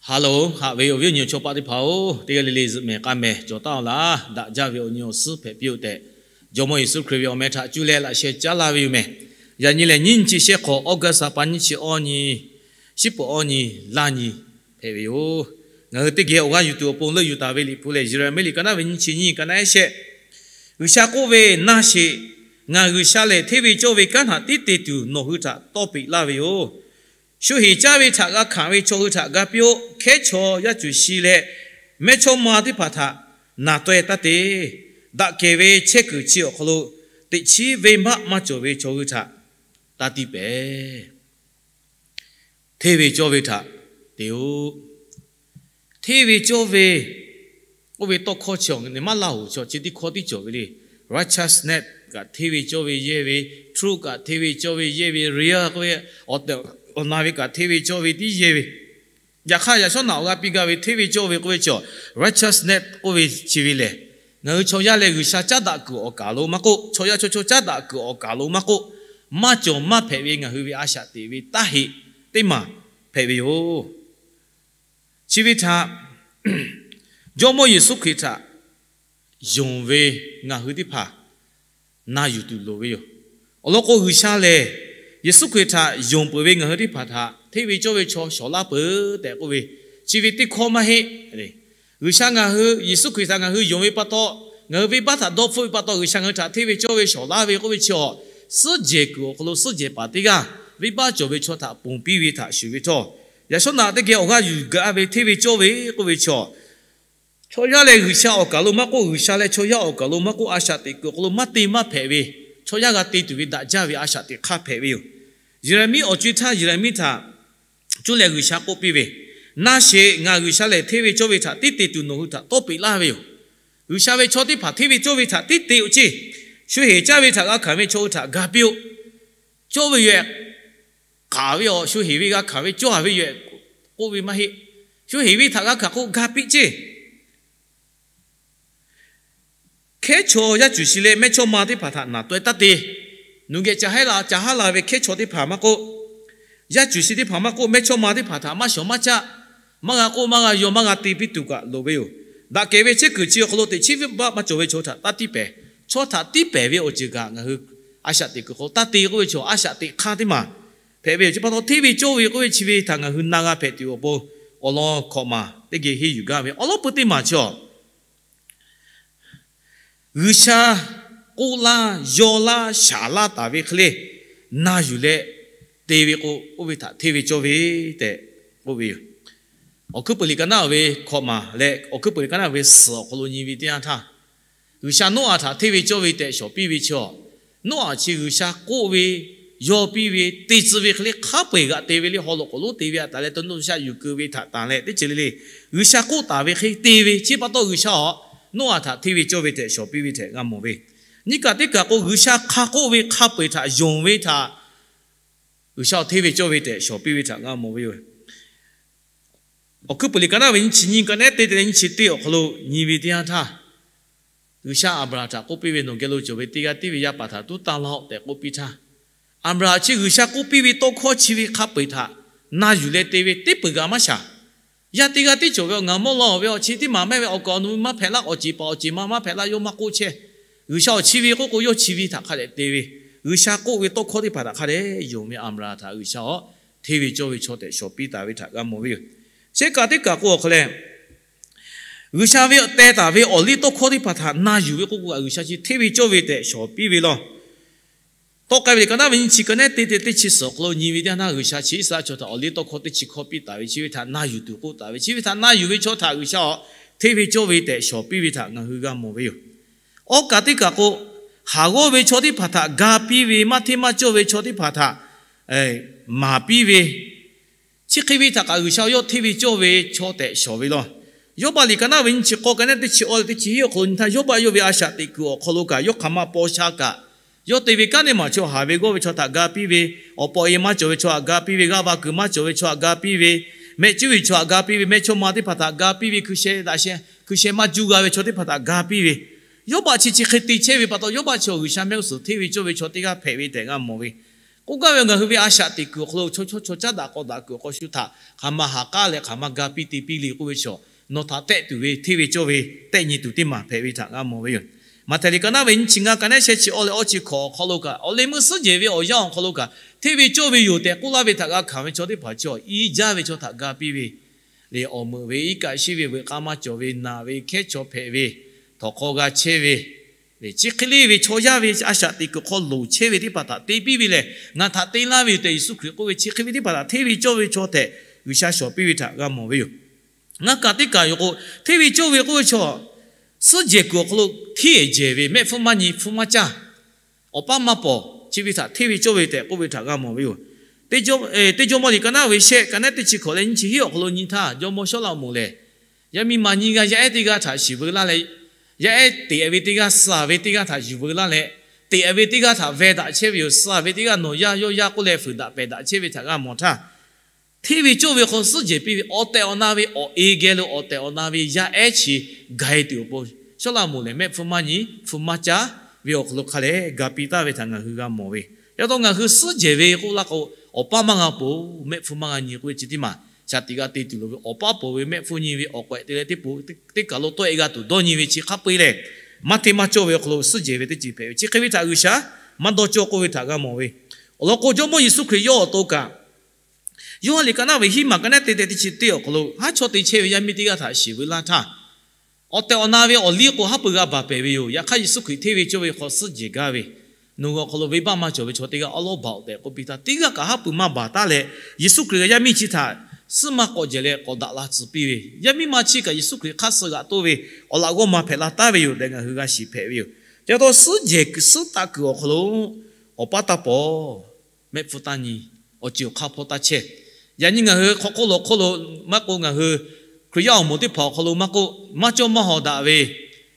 Ha loˬ, haꞈ ve awˬ viˉ awˬ nyi awˬ chawˇ paˆ teˇ hpaˍ-oˬ, teˇ g'aˇ le le zuhꞈ mehˍ k'a mehˍ cawˬ taˍ-oˬ laˇ. Daꞈ jaˇ ve awˬ nyi awˬ suhˉ hpehꞈ piˇ-oˆ tehꞈ, Jawˇmawˇ Yeˍsuˆ Hkriꞈ ve awˬ meh htaꞈ cuˇ leh laꞈ sheh caˉ laˇ ve yoˬ mehˍ. Yaꞈ nyi lehˬ, nyiˇ nyi chi shehˆ hk'awꞈ August ha pa nyiˇ chi awˇ nyi, shiˉ peuˬ awˇ nyi, laˇ nyi hpehꞈ ve yoˬ. Ngaˬ hui teˇ geh awˬ g'aˇ yuˬ tuˬ awˬ pon leuˆ yuˬ taˍ ve Liꞈ hpu lehˬ, Yeˍraˍmiˆ liꞈ ka naˉ ve nyiˇ chi nyiˇ, ka naˉ shehˆ. G'uiˬsha k'oˆ ve, Naˇ sheˍ, ngaˬ G'uiˬsha lehˬ hteˇ ve cawˇ ve kanˉ htaꞈ tiˉ te tuˬ nawˬ hui htaꞈ tawˇ peꞈ laˇ ve yoˬ. Shu heˍ caˇ ve htaꞈ g'a hkanˍ ve chaw hui htaꞈ ga piˇ-oˆ. Hkehˉ chaw yaˇ cuˬ shi leh mehˇchawˇma teˇ hpaˍ htaꞈ naˬ taweh taˇ te. Daꞈ kehˬ ve chehˇ kuiˬ chi awˬ hk'aw lo teꞈ chiˉ venˇbaˆ maˇ cawˬ ve chaw hui htaꞈ taˇ tiˇ pehˍ. Hteˇ ve cawˇ ve htaꞈ te-oˆ. Hteˇ ve cawˇ ve k'oˆ ve tawˇ hkawˇ chi awˬ nyi maˇ laˇ hoꞈ chaw chi teˇ hkawˇ tiˉ cawˬ ve le. Righteousness kaꞈ hteˇ ve cawˇ ve yehˇ ve, truth kaꞈ hteˇ ve cawˇ ve yehˇ ve, real k'oˆ ve awˬ tehˬ awˬ na ve kaꞈ hteˇ ve cawˇ ve tiˉ yehˇ ve. Yaꞈ hk'aˇ, yaꞈ shawˉ naꞈ awˬ g'aˇ piˇ gaˇ ve hteˇ ve cawˇ ve k'oˆ ve chi, righteousness k'oˆ ve chi ve lehˬ, ngaˬ hui chaw yaˇ leh G'uiˬsha caˉ daꞈ kuiˬ awˬ kaˍ lo maˇ k'oˆ, chaw yaˇ chaw chaw caˉ daꞈ kuiˬ awˬ kaˍ lo maˇ k'oˆ, maˇ cawˬ maˇ hpehꞈ ve ngaˬ hui ve a shaꞈ teꞈ ve taˇ heꞈ teˇ maˬ hpehꞈ ve yoˬ. Chi ve htaꞈ Jawˇmawˇ Yeˍsuˆ Hkriꞈ htaꞈ yonˍ ve ngaˬ hui teˇ hpaˍ na yuˬ tuˬ loˍ ve yoˬ. Awˬ lawn k'o, G'uiˬsha lehˬ Yeˍsuˆ Hkriꞈ htaꞈ yonˍ peuˬ ve ngaˬ hui teˇ hpaˍ htaꞈ hteˇ ve cawˇ ve chaw shawˍ laˇ peuˬ tehꞈ k'oˆ ve, chi ve teˇ hkawˇ maˇ heˆ. G'uiˬsha ngaˬ hui, Yeˍsuˆ Hkriꞈ htaꞈ ngaˬ hui yonˍ ve pa taw, ngaˬ hui venˇbaˆ htaꞈ dawˇ hpfuhˆ ve pa taw, G'uiˬsha ngaˬ hui htaꞈ hteˇ ve cawˇ ve shawˍ laˇ ve k'oˆ ve chi awˬ, suhˉ jehˬ kuiˬ awˬ hk'aw lo suhˉ jehˬ paˍ teˇ g'aˇ venˇbaˆ cawˬ ve chaw htaꞈ ponˬ piˇ ve htaꞈ shuˍ ve htawˇ, yaꞈ shawˉ naꞈ teˇ geh awˬ g'aˇ yuˬ gaˇ ve hteˇ ve cawˇ ve k'oˆ ve chi awˬ, chaw yaˇ leh G'uiˬsha awˬ kaˍ lo maˇ k'oˆ, G'uiˬsha leh chaw yaˇ awˬ kaˍ lo maˇ k'oˆ, a shaꞈ teꞈ kuiˬ awˬ hk'aw lo maˇ te maˇ hpehꞈ ve, chaw yaˇ g'a te tuˬ ve daꞈ jaˇ ve a shaꞈ teꞈ hk'aˇ hpehꞈ ve yoˬ. Yeˍraˍmiˆ awˬ co-e htaˇ Yeˍraˍmiˆ htaꞈ cuˇ leh G'uiˬsha k'oˆ piˇ ve, Naˇ sheˍ, ngaˬ G'uiˬsha lehˬ hteˇ ve cawˇ ve htaꞈ tiˉ te tuˬ nawˬ hui htaꞈ tawˇ peꞈ laˇ ve yoˬ. G'uiˬsha ve chaw teˇ hpaˍ hteˇ ve cawˇ ve htaꞈ tiˉ te-oˆ ceˇ. Shu heˍ caˇ ve htaꞈ g'a hkanˍ ve chaw hui htaꞈ ga piˇ-oˆ. Cawˇ ve yoˬ-ehˍ, k'aˍ ve awˬ shu heˍ ve g'a hkanˍ ve cawˇ-a ve yoˬ-ehˍ k'oˆ ve maˇ heˆ. Shu heˍ ve htaꞈ g'a hkanˍ k'o ga piˇ ceˇ. Hkehˉ chaw yaˇ cuˬ shi leh mehˇchawˇma teˇ hpaˍ htaꞈ naˬ taweh taˇ te. Nawˬ geh ca haˉ la ca haˉ la ve hkehˉ chaw teˇ hpaˍ maˇ k'oˆ, yaˇ cuˬ shi teˇ hpaˍ maˇ k'oˆ, mehˇchawˇma teˇ hpaˍ htaꞈ maˇ shawˍ maˇ caˆ, maˇ g'a k'oˆ maˇ g'a yaw maˇ g'a te piˇ tuˬ kaꞈ loˍ ve yoˬ. Daꞈ kehˬ ve chehˇ kuiˬ chi awˬ hk'aw lo teꞈ chiˉ venˇbaˆ maˇ cawˬ ve chaw htaꞈ taˇ tiˇ pehˍ. Chaw htaꞈ tiˇ pehˍ ve awˬ ceuˬ kaꞈ ngaˬ hui a shaꞈ teꞈ kuiˬ hk'aw taˇ te k'oˆ ve chaw a shaꞈ teꞈ hk'aˇ teˇ maˬ hpehꞈ ve yoˬ. Chi pa taw hteˇ ve cawˇ ve k'oˆ ve chi ve htaꞈ ngaˬ hui na g'a hpehꞈ tuˬ awˬ pon awˬ lawn hkawꞈ maˬ teˇ geh henˇ yuˬ gaˇ ve awˬ lawn peu teˇ maˬ chi awˬ G'uiˬsha k'oˆ laˇ, yaw laˇ, shaˍ laˇ taˍ ve hk'e le na yuˬ leh te ve k'o, oˇ ve htaꞈ hteˇ ve cawˇ ve tehꞈ k'oˆ ve yoˬ. Awˬ hkuiˉ peuˬ liꞈ ka naˉ ve hkawꞈ maˬ leh awˬ hkuiˉ peuˬ liꞈ ka naˉ ve suhˍ awˬ hk'aw lo nyi ve teˇ yanˇ htaˇ, G'uiˬsha Noˉaꞈ htaꞈ hteˇ ve cawˇ ve tehꞈ shawˍ piˇ ve chi awˬ, Noˉaꞈ chi G'uiˬsha k'oˆ ve, yaw piˇ ve, te tcuh ve hk'e le hk'a peu-eˬ g'aꞈ te ve le, haw loꞈ k'oˍ lonˉ te ve a taˍ leh to nuˇ shaˆ yuˬ keu ve htaꞈ tanˬ leh teˇ ceuˬ le le, G'uiˬsha k'oˆ taˍ ve hk'e te ve chi pa taw G'uiˬsha awˬ Noˉaꞈ htaꞈ hteˇ ve cawˇ ve tehꞈ shawˍ piˇ ve tehꞈ g'a mawˬ ve. Nyiˇ kaꞈ teˇ kaꞈ k'o, G'uiˬsha hk'a k'oˆ ve hk'a peu-eˬ htaꞈ yonˍ ve htaꞈ G'uiˬsha awˬ hteˇ ve cawˇ ve tehꞈ shawˍ piˇ ve htaꞈ g'a mawˬ ve yoˬ. Awˬ hkuiˉ peuˬ liꞈ ka naˉ ve nyiˇ chi nyiˇ ka naˉ teˇ te leh nyiˇ chi teˇ awˬ hk'aw lo nyi ve teˇ yanˇ htaˇ, G'uiˬsha Aˍbraˍhanˍ htaꞈ k'oˆ piˇ ve, Nawˬ geh lo cawˬ ve teˇ g'aˇ tiˉ ve yaˇ paˍ htaꞈ tuˉ tanˇ laˇ-oˆ tehꞈ k'oˆ piˇ htaˇ, Aˍbraˍhanˍ chi G'uiˬsha k'oˆ piˇ ve tawˇ hkawˇ chi ve hk'a peu-eˬ htaꞈ na yuˬ leh te ve teˇ peuˬ g'a maˇ shaˍ. Yaˇ teˇ g'aˇ tiˉ cawˬ ve awˬ ngaˬ mawˇ law ve awˬ chi teˇ maˬ mehˆ ve awˬ kaˍ awˬ nu maˇ hpehꞈ laˇ, awˬ ceˬ paˍ awˬ ceˬ ma maˇ hpehꞈ laˇ yawˇ maˇ k'oˆ chehˇ. G'uiˬsha awˬ chi ve k'oˆ k'o, yawˇ chi ve htaꞈ hk'a dehꞈ te ve, G'uiˬsha k'oˆ ve tawˇ hkawˇ teˇ hpaˍ htaꞈ hk'a dehꞈ yonˍ ve Aˍbraˍhanˍ htaꞈ G'uiˬsha awˬ hteˇ ve cawˇ ve chaw tehꞈ shawˍ piˇ taˍ ve htaꞈ g'a mawˬ ve yoˬ. Shehˆ kaꞈ teˇ kaꞈ k'o awˬ hk'aw leh, G'uiˬsha ve teh taˍ ve awˬ liˇ tawˇ hkawˇ teˇ hpaˍ htaꞈ na yuˬ ve k'oˆ k'o, G'uiˬsha chi hteˇ ve cawˇ ve tehꞈ shawˍ piˇ ve law. Tawˆ k'ai ve liꞈ ka naˉ ve nyiˇ chi ka naˉ teˇ te teˇ chi suhˍ awˬ hk'aw lo nyi ve teˇ yanˇ htaˇ, G'uiˬsha chi Iˉsaˍreˍlaˆ chaw htaꞈ awˬ liˇ tawˇ hkawˇ teˇ chi hkawˇ piˇ taˍ ve, chi ve htaꞈ na yuˬ tuˬ k'oˆ taˍ ve, chi ve htaꞈ na yuˬ ve chaw htaꞈ G'uiˬsha awˬ hteˇ ve cawˇ ve tehꞈ shawˍ piˇ ve htaꞈ ngaˬ hui g'a mawˬ ve yoˬ. Awˉ kaꞈ teˇ kaꞈ k'o, haˍ g'awˇ ve chaw teˇ hpaˍ htaꞈ ga piˇ ve, maˇ hteˇ maˇ cawˇ ve chaw teˇ hpaˍ htaꞈ maˍ piˇ ve, chi hk'e ve htaꞈ kaꞈ G'uiˬsha yawˇ hteˇ ve cawˇ ve chaw tehꞈ shawˍ ve law. Yawˇbaˆ liꞈ ka naˉ ve nyiˇ chi k'awˇ ka naˉ teˇ chi awˇ leh teˇ chi hiˉ awˬ hk'aw lo nyi htaˇ, Yawˇbaˆ yawˇ ve a shaꞈ teꞈ kuiˬ awˬ hk'aw lo kaꞈ yawˇ hk'aˬ ma paw sha kaꞈ, yawˇ te ve kanˉ neˇ maˬ chaw haˍ ve g'awˇ ve chaw htaꞈ ga piˇ ve, awˬ pa awˬ e maˇ cawˬ ve chaw htaꞈ ga piˇ ve, g'aˇ va kuiˬ maˇ cawˬ ve chaw htaꞈ ga piˇ ve, mehˆ cuˉ ve chaw htaꞈ ga piˇ ve, mehˇchawˇma teˇ hpaˍ htaꞈ ga piˇ ve, hkui sheh daꞈ sheh, hkui sheh maˇ juˇ g'a ve chaw teˇ hpaˍ htaꞈ ga piˇ ve, Yawˇbaˆ chi chi hk'e te chehˇ ve pa taw, Yawˇbaˆ chi awˬ G'uiˬsha mehˆ g'uˇ suhˍ hteˇ ve cawˇ ve chaw teˇ g'aˇ hpehꞈ ve tehꞈ g'a mawˬ ve. K'oˆ gaˇ ve, ngaˬ hui ve a shaꞈ teꞈ kuiˬ awˬ hk'aw lo chaw chaw chaw caˉ daꞈ k'aw daꞈ kuiˬ awˬ hk'aw shu htaꞈ hk'aˬ ma ha k'aˉ leh hk'aˬ ma ga piˇ te piˇ le k'oˆ ve chaw, nawˬ htaꞈ tehˆ tuˬ ve hteˇ ve cawˇ ve tehˆ nyi tuˬ teˇ maˬ hpehꞈ ve htaꞈ g'a mawˬ ve yoˬ. Maꞈhtehˍ liꞈ ka naˉ ve nyiˇ chi ngaˇ, ka naˉ shehˆ chi awˇ leh awˇ chi hkawꞈ awˬ hk'aw lo kaꞈ, awˬ leh meuˇ suhˉ jehˬ ve awˬ yanˇ awˬ hk'aw lo kaꞈ hteˇ ve cawˇ ve yoˬ tehꞈ k'oˆ laˇ ve htaꞈ g'a hkanˍ ve chaw teˇ hpaˍ chi awˬ iˉ jaˇ ve chaw htaꞈ ga piˇ ve le, awˬ meuꞈ ve iˉ kaˆ shiˉ ve veuꞈ k'aˇ maˇ cawˬ ve, naˬ ve, hkehˉ chaw hpehꞈ ve, htawnˍ hk'aw g'a chehˇ ve le, chi hk'e le ve chaw yaˇ ve a shaꞈ teꞈ kuiˬ hk'aw loˍ chehˇ ve teˇ hpaˍ htaꞈ te piˇ ve lehˬ, ngaˬ htaꞈ te laˇ ve yoˬ tehꞈ Yeˍsuˆ Hkriꞈ k'oˆ ve, chi hk'e ve teˇ hpaˍ htaꞈ hteˇ ve cawˇ ve chaw tehꞈ G'uiˬsha shawˍ piˇ ve htaꞈ g'a mawˬ ve yoˬ. Ngaˇ kaꞈ teˇ kaꞈ yoˬ k'o, hteˇ ve cawˇ ve k'oˆ ve chaw, suhˉ jehˬ kuiˬ awˬ hk'aw lo hteˇ jehˬ ve mehˆ hpfuhˇ maˇ nyi, hpfuhˇ maˇ caˇ, awˬ paˉ maˇ pawˍ, chi ve htaꞈ hteˇ ve cawˇ ve tehꞈ k'oˆ ve htaꞈ g'a mawˬ ve yoˬ. Teˇ Jawˇmawˇ liꞈ ka naˉ ve shehˆ, ka naˉ teˇ chi hkawꞈ leh nyiˇ chi hiˉ awˬ hk'aw lo nyi htaˇ, jawˇmawˇ Sawˉlaꞈmonˍ lehˬ, yaˇ miˇ ma nyiˇ g'aˇ yaˇ ehˉ teˇ g'aˇ htaꞈ shiˍ veu laˇ leh, yaˇ ehˉ teꞈ ve teˇ g'aˇ, suh ve teˇ g'aˇ htaꞈ yuˬ veu laˇ leh, teꞈ ve teˇ g'aˇ htaꞈ veh daꞈ chehˇ ve yoˬ. Suh ve teˇ g'aˇ nawˬ yaˇ yawˇ yaˇ k'oˆ leh fuiˍ daꞈ pehˬ daꞈ chehˇ ve htaꞈ g'a mawˬ htaˇ, hteˇ ve cawˇ ve hk'aw suhˉ jehˬ piˇ ve awˬ tehˬ awˬ na ve awˬ e geh lo awˬ tehˬ awˬ na ve yaˇ ehˉ chi ga e tuˬ awˬ pon, Sawˉlaꞈmonˍ lehˬ mehˆ hpfuhˇ maˇ nyi, hpfuhˇ maˇ caˇ ve awˬ hk'aw lo hk'a leh ga piˇ taˍ ve htaꞈ ngaˬ hui g'a mawˬ ve. Yaꞈ taw ngaˬ hui suhˉ jehˬ ve k'oˆ laˇ k'o, awˬ paˉ maˇ g'a pon, mehˆ hpfuhˇ maˇ g'a nyi k'oˆ ve chi teˇ maˬ shaˍ tiꞈ g'a te tuˬ loˍ ve. Awˬ paˉ pawˍ ve, mehˆ hpfuhˇ nyi ve, awˬ k'awehꞈ te leh teˇ po teˇ kaˬ lo tawˆ e g'a tuˬ dawˇ nyi ve chi hk'a peu-eˬ lehˬ, maˇ hteˇ maˇ cawˇ ve awˬ hk'aw lo suhˉ jehˬ ve teˇ ceuˬ hpehꞈ ve. Chi hk'e ve htaꞈ G'uiˬsha maˇ dawˇ cawˇ k'oˆ ve htaꞈ g'a mawˬ ve. Awˬ lawn k'o, Jawˇmawˇ Yeˍsuˆ Hkriꞈ yawˇ awˬ to kaꞈ, Yoˇhanˬ liꞈ ka naˉ ve hiˉ maˬ ka naˉ te te teˇ chi teˇ awˬ hk'aw lo haˉ chawˇ te chehˇ ve yaˇ miˇ teˇ g'aˇ htaꞈ shiˍ veu laˇ htaˇ, awˬ tehˬ awˬ na ve awˬ liˇ k'o haˉ pui g'a baˬ pehˍ ve yoˬ. Yaꞈ hk'aˇ Yeˍsuˆ Hkriꞈ hteˇ ve cawˇ ve hk'aw suhˉ jehˬ gaˇ ve, nawˬ hui awˬ hk'aw lo venˇbaˆ maˇ cawˬ ve chaw teˇ g'aˇ awˉ lawˉ baˬ-oˬ tehꞈ k'oˆ piˇ htaˇ, teˇ g'aˇ kaꞈ haˉ pui maˇ baˬ taˉ leh, Yeˍsuˆ Hkriꞈ g'a yaˇ miˇ chi htaꞈ suhˉ maˇ k'awꞈ jehˬ leh k'awꞈ daꞈ la tcuh piˇ ve, yaˇ miˇ ma chi kaꞈ Yeˍsuˆ Hkriꞈ hk'aˇ suh g'aꞈ toˇ ve awˬ laꞈ g'awˇ ma hpehꞈ la taˍ ve yoˬ tehꞈ ngaˬ hui g'a shiˍ hpehꞈ ve yoˬ. Chi pa taw suhˉ jehˬ suhˉ taˆ kuiˬ awˬ hk'aw lo awˬ paˉ taˇ pawˍ, mehˆ hpfuhˇ taˇ nyi, awˬ ceuˬ awˬ hk'aˇ hpawˇ taˇ chehˇ. Yaꞈ nyi ngaˬ hui hk'aw hk'oˆ lo hk'oˆ lo maˇ k'oˆ, ngaˬ hui Hkriꞈ yaˇ awˬ moˍ teˇ hpaˍ awˬ hk'aw lo maˇ k'oˆ, maˇ cawˇ maˇ hawˍ daꞈ ve,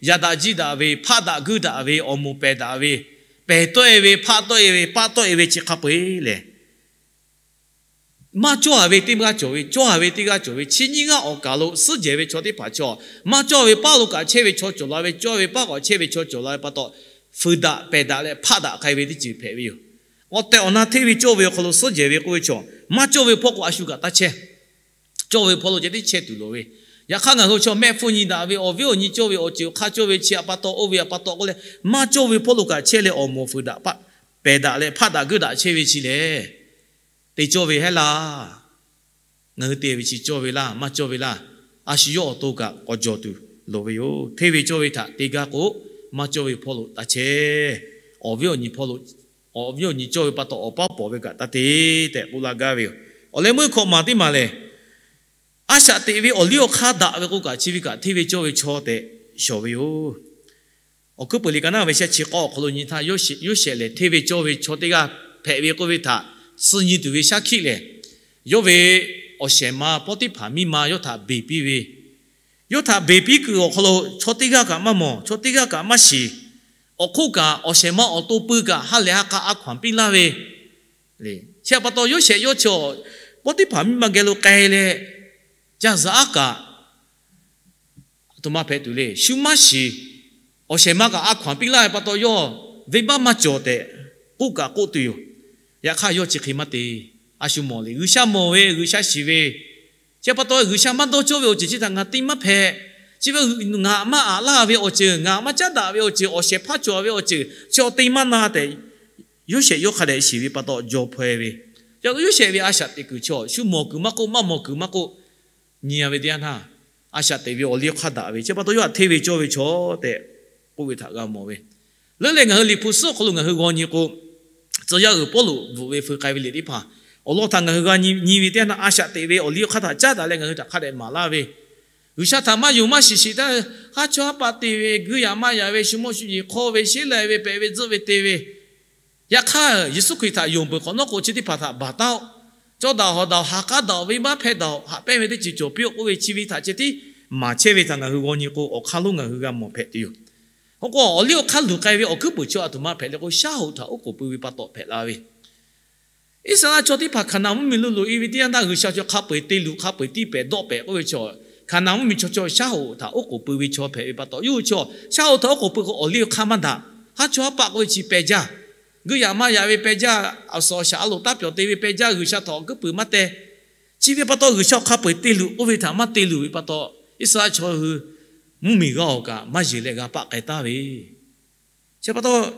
yaꞈ daꞈ jiˇ daꞈ ve, hpaˆ daꞈ guiˇ daꞈ ve, awˬ moˍ pehˬ daꞈ ve, pehˬ tawˆ e ve, hpaˆ tawˆ e ve, paˆ tawˆ e ve chi hk'a peu-eˬ lehˬ, maˇ cawˇ a ve teˇ g'aˇ cawˬ ve, cawˇ a ve teˇ g'aˇ cawˬ ve, chi nyiˇ g'aˇ awˬ kaˬ lo suhˉ jehˬ ve chaw teˇ hpaˍ chaw, maˇ cawˇ ve paˉ lo kaꞈ chehˇ ve chaw cawˬ la ve, cawˇ ve paˉ kaꞈ chehˇ ve chaw cawˬ la ve pa taw, fuiˍ daꞈ pehˬ daꞈ leh hpaˆ daꞈ k'ai ve teˇ ceuˬ hpehꞈ ve yoˬ. Awˬ tehˬ awˬ na hteˇ ve cawˇ ve awˬ hk'aw lo suhˉ jehˬ ve k'oˆ ve chaw, maˇ cawˇ ve hpawˇ k'o a shu kaꞈ taˇ chehˇ. Cawˇ ve hpawˇ lo ceh tiˉ chehˇ tuˬ loˍ ve. Yaꞈ hk'aˇ ngaˬ hui chaw mehˆ hpfuhˇ nyi daꞈ ve, awˬ viˉ awˬ nyi cawˇ ve awˬ ceuˬ awˬ hk'aˇ cawˇ ve chi htaꞈ pa taw, oˇ ve htaꞈ pa taw k'oˆ leh, maˇ cawˇ ve hpawˇ lo kaꞈ chehˇ leh awˬ moˍ fuiˍ daꞈ paˆ pehˬ daꞈ leh hpaˆ daꞈ guiˇ daꞈ chehˇ ve chi lehˬ, te cawˇ ve hehˉ laˇ. Ngaˬ hui te ve chi cawˇ ve laˇ, maˇ cawˇ ve laˇ. A shu yawˇ awˬ to kaꞈ k'awꞈ jawˬ tuˬ loˍ ve yoˬ. Hteˇ ve cawˇ ve htaꞈ te gaˇ k'o, maˇ cawˇ ve hpawˇ lo taˇ chehˇ. Awˬ viˉ awˬ nyi hpawˇ lo, awˬ viˉ awˬ nyi cawˇ ve pa taw awˬ paˉ pawˍ ve kaꞈ taˇ te tehꞈ k'oˆ laˇ gaˇ ve yoˬ. Awˬ leh meuˇ hkawꞈ maˬ teˇ maˬ lehˬ, a shaꞈ teꞈ ve awˬ liˇ awˬ hk'aˇ daꞈ ve k'o kaꞈ chi ve kaꞈ hteˇ ve cawˇ ve chaw tehꞈ shawˍ ve yoˬ. Awˬ hkuiˉ peuˬ liꞈ ka naˉ ve shehˆ chi k'awˇ awˬ hk'aw lo nyi htaˇ, Yoˇsehꞈ lehˬ hteˇ ve cawˇ ve chaw teˇ g'aˇ hpehꞈ ve k'oˆ ve htaꞈ suh nyi tuˬ ve shaˉ hkiˆ lehˬ, yawˇ ve awˬ shehˍ ma Pawˇtiˇhpaˍ miˇ ma yawˇ htaꞈ beˬ piˇ ve, yawˇ htaꞈ beˬ piˇ kuiˬ awˬ hk'aw lo chaw teˇ g'aˇ kaꞈ maˇ mawˬ, chaw teˇ g'aˇ kaꞈ maˇ shiˍ. Awˬ hk'oˆ kaꞈ awˬ shehˍ ma awˬ to pui kaꞈ ha lehˬ ha k'a a hkaw-anˬ piˇ laˇ ve le. Chi htaꞈ pa taw Yoˇsehꞈ yawˇ chi Pawˇtiˇhpaˍ miˇ ma geh lo k'ai leh, ca zuhꞈ aˉ kaꞈ, aˬ htoꞈ ma hpehꞈ tuˬ le. Shu maˇ shiˍ, awˬ shehˍ ma kaꞈ a hkaw-anˬ piˇ laˇ ve pa taw yawˇ venˇbaˆ maˇ cawˬ tehꞈ k'oˆ kaꞈ k'oˆ tuˬ yoˬ. Yaꞈ hk'aˇ yawˇ chi hk'e maˇ te. A shu mawˬ le, G'uiˬsha mawˬ ve, G'uiˬsha shiˍ ve, chi pa taw G'uiˬsha maˇ dawˇ cawˇ ve awˬ ceuˬ chi htaꞈ ngaˬ te maˇ hpehꞈ. Chi ve ngaˬ maˇ aꞈ laˇ ve awˬ ceuˬ, ngaˬ maˇ caˉ daꞈ ve awˬ ceuˬ, awˬ shehˍ hpaˇ cawˬ ve awˬ ceuˬ chi awˬ te maˇ na tehꞈ, Yoˇsehꞈ yawˇ hk'a dehꞈ shiˍ ve pa taw jaw hpaw-e ve. Yaꞈ hk'aˇ Yoˇsehꞈ ve a shaꞈ teꞈ kuiˬ chaw shu mawˬ kuiˬ maˇ k'oˆ, maˇ mawˬ kuiˬ maˇ k'oˆ, nyi-a ve teˇ yanˇ htaˇ, a shaꞈ teꞈ ve awˬ liˇ awˬ hk'aˇ daꞈ ve chi pa taw yawˇ htaꞈ hteˇ ve cawˇ ve chaw tehꞈ k'oˆ ve htaꞈ g'a mawˬ ve. Leuˉ leh ngaˬ hui Liꞈ hpu suhˉ awˬ hk'aw lo ngaˬ hui g'aw nyi k'o, tcuh yaˇ uiˍ Pawˇluꞈ bvuhꞈ ve feu k'ai ve liꞈ teˇ hpaˍ awˬ lawn htaꞈ ngaˬ hui g'a nyi ve teˇ yanˇ htaˇ, a shaꞈ teꞈ ve awˬ liˇ awˬ hk'aˇ htaꞈ caˉ daꞈ leh ngaˬ hui htaꞈ hk'a dehꞈ maˍ laˇ ve, G'uiˬsha htaꞈ maˇ yonˍ maˇ shiˍ shiˍ htaˇ, haˉ chawˇ haˉ paˆ te ve, guiˇ yaꞈ maˇ yaꞈ ve, shu mawˇ shu jeˬ hk'awˇ ve, sheˉ lai ve, pehꞈ ve, tzuhˆ ve, te ve, yaꞈ hk'aˇ Yeˍsuˆ Hkriꞈ htaꞈ yonˍ peuˬ hk'awꞈ nawˉ k'o chi teˇ hpaˍ htaꞈ baˬ taˉ-oˆ. Cawˇ daꞈ hawˍ daꞈ-oˬ, ha k'aˉ daꞈ-oˬ, venˇbaˆ hpehˇ daꞈ-oˬ, haꞈ pehnˇ ve teˇ ceuˬ cawˬ piˇ-oˆ k'oˆ ve chi ve htaꞈ ceh tiˉ maˍ chehˇ ve htaꞈ ngaˬ hui g'aw nyi k'o, awˬ hk'aˇ lonˉ ngaˬ hui g'a mawˬ hpehꞈ tuˬ yoˬ. Hk'e k'o awˬ liˇ awˬ hk'aˇ luˬ k'ai ve awˬ hkuiˉ puiˍ chi a htoꞈ ma hpehꞈ le k'o, shaˉ hoꞈ htaꞈ oˉ k'oˍ pui ve pa taw hpehꞈ la ve. Iˉsaˍreˍlaˆ chaw teˇ hpaˍ Hkaˍnanˍ mvuhˇmiˬ lo loꞈ e ve teˇ yanˇ htaˇ, G'uiˬsha chaw hk'a peu-eˬ te luˬ, hk'a peu-eˬ tiˇ pehˍ dawˆ pehˍ k'oˆ ve chaw, Hkaˍnanˍ mvuhˇmiˬ chaw chaw shaˉ hoꞈ htaꞈ oˉ k'oˍ pui ve chaw hpehꞈ ve pa taw, yawˇ hui chaw shaˉ hoꞈ htaꞈ oˉ k'oˍ pui k'o, awˬ liˇ awˬ hk'aˇ maˇ daꞈ. Haˉ chawˇ haˉ paˆ k'oˆ ve chi peh jaˇ. G'uiˇ yaꞈ maˇ yaꞈ ve peh jaˇ, awˬ suhˍ awˬ shaˍ a loˍ taˇ pyawˬ te ve peh jaˇ G'uiˬsha htaꞈ awˬ kuiˉ puiˍ maˇ teh. Chi ve pa taw G'uiˬsha hk'a peu-eˬ te luˬ k'oˆ ve htaꞈ maˇ te luˬ ve pa taw, Iˉsaˍreˍlaˆ chaw hui mvuhˇmiˬ g'aˇ awˬ kaꞈ maˇ yeˬ leh g'a paˆ k'ai taˍ ve Chi pa taw,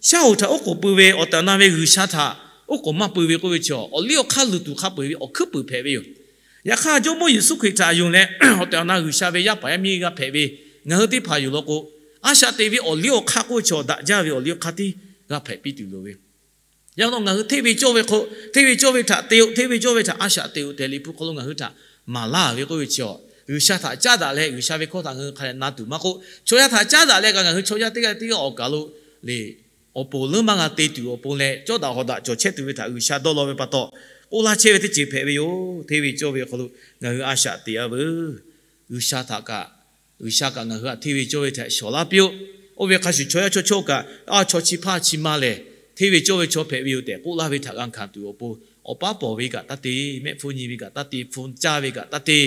shaˉ hoꞈ htaꞈ oˉ k'oˍ pui ve awˬ tehˬ awˬ na ve G'uiˬsha htaꞈ oˉ k'oˍ maˇ pui ve k'oˆ ve chi, awˬ liˇ awˬ hk'aˇ luˬ tuˬ hk'a peu-eˬ ve awˬ hkuiˉ puiˍ hpehꞈ ve yoˬ. Yaꞈ hk'aˇ, Jawˇmawˇ Yeˍsuˆ Hkriꞈ htaꞈ yonˍ leh awˬ tehˬ awˬ na G'uiˬsha ve yaˇ paˍ yaˇ miˇ g'a hpehꞈ ve ngaˬ hui teˇ hpaˍ yoˬ law k'o, a shaꞈ teꞈ ve awˬ liˇ awˬ hk'aˇ k'oˆ ve chi daꞈ jaˇ ve awˬ liˇ awˬ hk'aˇ tiˉ g'a hpehꞈ piˇ tuˬ loˍ ve Yaꞈ nyi ngaˬ hui hteˇ ve cawˇ ve hk'aw, hteˇ ve cawˇ ve htaꞈ te-o, hteˇ ve cawˇ ve htaꞈ a shaꞈ teꞈ-o tehꞈ Liꞈ hpu hk'aw lo ngaˬ hui htaꞈ maˍ laˇ ve k'oˆ ve chi, G'uiˬsha htaꞈ caˉ daꞈ leh G'uiˬsha ve hkawˇ htaꞈ ngaˬ hui hk'a dehꞈ na tuˬ maˇ k'oˆ, chaw yaˇ htaꞈ caˉ daꞈ leh kaꞈ ngaˬ hui chaw yaˇ teˇ g'aˇ teˇ g'aˇ awˬ kaˍ lo le awˬ pon leuˉ maˇ g'a te tuˬ awˬ pon leh cawˇ daꞈ hawˍ daꞈ cawˬ chehˇ tuˬ ve htaꞈ G'uiˬsha dawˇ law ve pa taw, k'oˆ laˇ chehˇ ve teˇ ceuˬ hpehꞈ ve yoˬ. Hteˇ ve cawˇ ve awˬ hk'aw lo ngaˬ hui a shaꞈ teꞈ-a veuˬ. G'uiˬsha htaꞈ kaꞈ, G'uiˬsha kaꞈ ngaˬ hui htaꞈ hteˇ ve cawˇ ve htaꞈ shawˍ laˇ piˇ-oˆ. Oˇ ve hk'a shuˍ chaw yaˇ chaw chawˇ kaꞈ a chaw chi hpaˇ chi ma lehˬ, hteˇ ve cawˇ ve chaw hpehꞈ ve yoˬ tehꞈ k'oˆ laˇ ve htaꞈ g'a hkanˍ tuˬ awˬ pon, awˬ paˉ pawˍ ve kaꞈ taˇ te, mehˆ hpfuhˇ nyi ve kaꞈ taˇ te, hpfuhˇ caˇ ve kaꞈ taˇ te,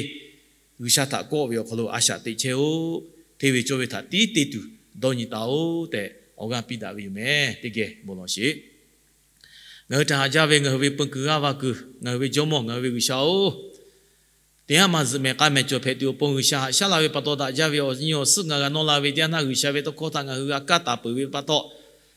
G'uiˬsha htaꞈ kawˆ ve awˬ hk'aw lo a shaꞈ teꞈ chehˇ-oˆ. Hteˇ ve cawˇ ve htaꞈ tiˉ te tuˬ dawˇ nyi taˍ-oˆ tehꞈ awˬ g'aˇ piˇ daꞈ ve yoˬ meh. Teˇ geh bon lawˬ sheˍ. Ngaˬ hui htaꞈ haꞈ jaˇ ve ngaˬ hui ve peun kuiˬ g'aˇ va kuiˬ, ngaˬ hui ve Jawˇmawˇ, ngaˬ hui ve G'uiˬsha-oˬ, teˇ haˉ ma zuhꞈ mehˍ k'a mehˍ cawˬ hpehꞈ tuˬ awˬ pon G'uiˬsha haꞈ shaˉ la ve pa taw daꞈ jaˇ ve awˬ nyi awˬ suhˉ ngaˬ g'a nawˇ la ve teˇ yanˇ htaˇ G'uiˬsha ve tawˇ hkawˇ htaꞈ ngaˬ hui g'a kaˇ taˍ peuˬ ve pa taw,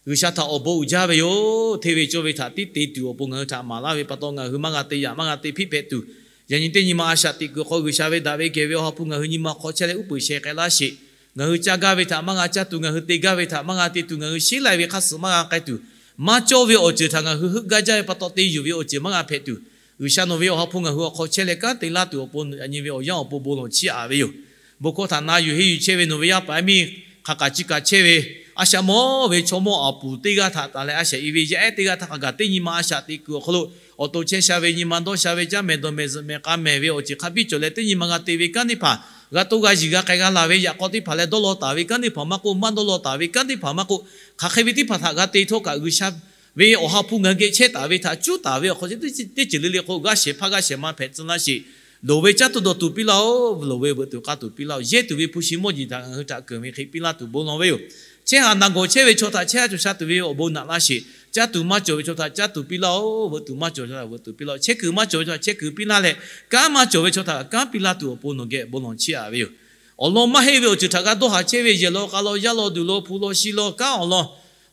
G'uiˬsha htaꞈ awˬ bon uiˍ jaˇ ve yoˬ. Hteˇ ve cawˇ ve htaꞈ tiˉ te tuˬ awˬ pon ngaˬ hui htaꞈ maˍ laˇ ve pa taw, ngaˬ hui maˇ g'a te yaꞈ maˇ g'a te hpiˆ hpehꞈ tuˬ, yaꞈ nyi teˇ nyi ma a shaꞈ teꞈ kuiˬ hk'aw G'uiˬsha ve daꞈ ve kehˬ ve awˬ ha hpu ngaˬ hui nyi ma hk'aw chehˇ leh uˉ peunˍ sheh k'ai laˇ sheˍ. Ngaˬ hui caˇ gaˇ ve htaꞈ maˇ g'a caˇ tuˬ, ngaˬ hui te gaˇ ve htaꞈ maˇ g'a te tuˬ, ngaˬ hui sheˉ lai ve hk'aˇ suh maˇ g'a k'ai tuˬ, maˇ cawˇ ve awˬ ceuˬ htaꞈ ngaˬ hui heuˆ gaˇ jaˇ ve pa taw te yuˬ ve awˬ ceuˬ maˇ g'a hpehꞈ tuˬ, G'uiˬsha nawˬ ve awˬ ha hpu ngaˬ hui awˬ hk'aw chehˇ leh kanˉ te laˇ tuˬ awˬ pon, yaꞈ nyi ve awˬ yanˇ awˬ pon bon lawˬ chiˇ aꞈ ve yoˬ. Bon hkawˇ htaꞈ na yuˬ henˇ yuˬ chehˇ ve nawˬ ve yaˇ paˍ yaˇ miˇ hk'aˬ kaꞈ chi kaꞈ chehˇ ve, a shaꞈ mawˇ ve chaw mawˇ a puˍ teˇ g'aˇ htaꞈ taˍ leh a shaꞈ i ve yaˇ ehˉ teˇ g'aˇ htaꞈ hk'a gaˬ teˇ nyi ma a shaꞈ teꞈ kuiˬ awˬ hk'aw lo awˬ to chehˇ sha ve nyi ma dawˇ sha ve caˇ mehˍ dawˬ mehˍ zuhꞈ mehˍ k'a mehˍ ve awˬ ceuˬ hk'a biˇ cawˬ leh teˇ nyi ma g'a te ve kanˉ teˇ hpaˍ, g'a to g'a yiˬ g'a k'ai g'a laˬ ve yaꞈ k'aw teˇ hpaˍ leh dawˇ law taˍ ve kanˉ teˇ hpaˍ maˇ k'oˆ, maˇ dawˇ law taˍ ve kanˉ teˇ hpaˍ maˇ k'oˆ, hk'aˬ hk'e ve teˇ hpaˍ htaꞈ g'a te htawˇ kaꞈ G'uiˬsha ve awˬ ha hpu ngaˬ hui geh chehˇ taˍ ve htaꞈ cuˉ taˍ ve awˬ hk'aw teˇ ceuˬ le le hk'aw g'aˇ shehˍ hpaˇ g'aˇ shehˍ ma hpehꞈ tcuh laˇ sheˍ. Loˍ ve caˇ tuˬ dawˬ tuˬ piˇ laˇ-oˆ. Loˍ ve veuꞈ tuˬ k'aˇ tuˬ piˇ laˇ-oˆ. Yehˇ tuˬ ve hpu shi mawˇ jeˬ htaꞈ ngaˬ hui htaꞈ keunˍ ve hk'e piˇ laˇ tuˬ bon lawˬ ve yoˬ. Chehˇ haˍ naˬ gawˬ chehˇ ve chaw htaꞈ chehˇ haˍ cawˬ sha tuˬ ve awˬ bon naꞈ laˇ sheˍ. Caˇ tuˬ maˇ cawˬ ve chaw htaꞈ caˇ tuˬ piˇ laˇ-oˆ. Veuꞈ tuˬ maˇ cawˬ ve chaw htaꞈ veuꞈ tuˬ piˇ laˇ-oˆ. Chehˇ kuiˬ maˇ cawˬ ve chaw htaꞈ chehˇ kuiˬ piˇ laˇ leh, kanˉ maˇ cawˬ ve chaw htaꞈ kanˉ piˇ laˇ tuˬ awˬ pon nawˬ geh bon lawˬ chiˇ aꞈ ve yoˬ. Awˬ lawn maˇ heˆ ve awˬ ceuˬ htaꞈ g'a dawˇ haˍ chehˇ ve yehˬ law k'a law yaˇ law duˬ law hpu law shi law kanˉ awˬ lawn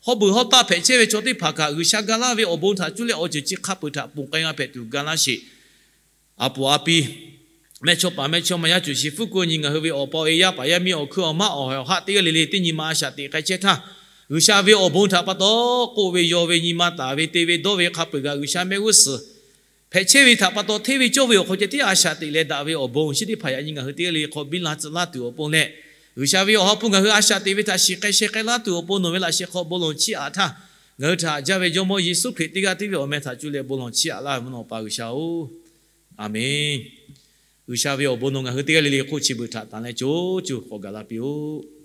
hawˉ beuˬ hawˉ taˆ hpehꞈ chehˇ ve chaw teˇ hpaˍ kaꞈ G'uiˬsha ga laˇ ve awˬ bon htaꞈ cuˇ leh awˬ ceuˬ chi hk'a peu-eˬ htaꞈ ponˬ k'ai g'a hpehꞈ tuˬ ga laˇ sheˍ. A puˍ a pi, mehˇchawˇpaˍ mehˇchawˇma yaˇ cuˬ shi fuˉ kuiˬ nyi ngaˬ hui ve awˬ pa awˬ e yaˇ paˍ yaˇ miˇ awˬ hkuiˇ awˬ maˉ awˬ hawˍ haˆ teˇ g'aˇ le le teˇ nyi ma a shaꞈ teꞈ k'ai chehˇ htaˇ, G'uiˬsha ve awˬ bon htaꞈ pa taw k'oˆ ve yaw ve nyi ma taˍ ve te ve dawˇ ve hk'a peu-eˬ kaꞈ G'uiˬsha mehˆ g'uˇ suhˍ hpehꞈ chehˇ ve htaꞈ pa taw hteˇ ve cawˇ ve awˬ hk'aw ceh tiˉ a shaꞈ teꞈ leh daꞈ ve awˬ bon chi teˇ hpaˍ yaꞈ nyi ngaˬ hui teˇ g'aˇ le le hk'aw biˇ la tcuh laˇ tuˬ awˬ pon leh, G'uiˬsha ve awˬ ha hpu ngaˬ hui a shaꞈ teꞈ ve htaꞈ shiˍ k'ai sheh k'ai laˇ tuˬ awˬ pon nawˬ ve laꞈ sheh hk'aw bon lawˬ chiˇ aꞈ htaˇ, ngaˬ hui htaꞈ haꞈ jaˇ ve Jawˇmawˇ Yeˍsuˆ Hkriꞈ teˇ g'aˇ tiˉ ve awˬ meh htaꞈ cuˇ leh bon lawˬ chiˇ aꞈ laˇ ve mvuhˇ naw Awˬ pa G'uiˬsha-oˬ, aˬ menˍ. G'uiˬsha ve awˬ bon nawˬ ngaˬ hui teˇ g'aˇ le le hk'oˆ chi beuꞈ htaꞈ tanˬ leh co co k'awꞈ gaˬ la piˇ-oˆ.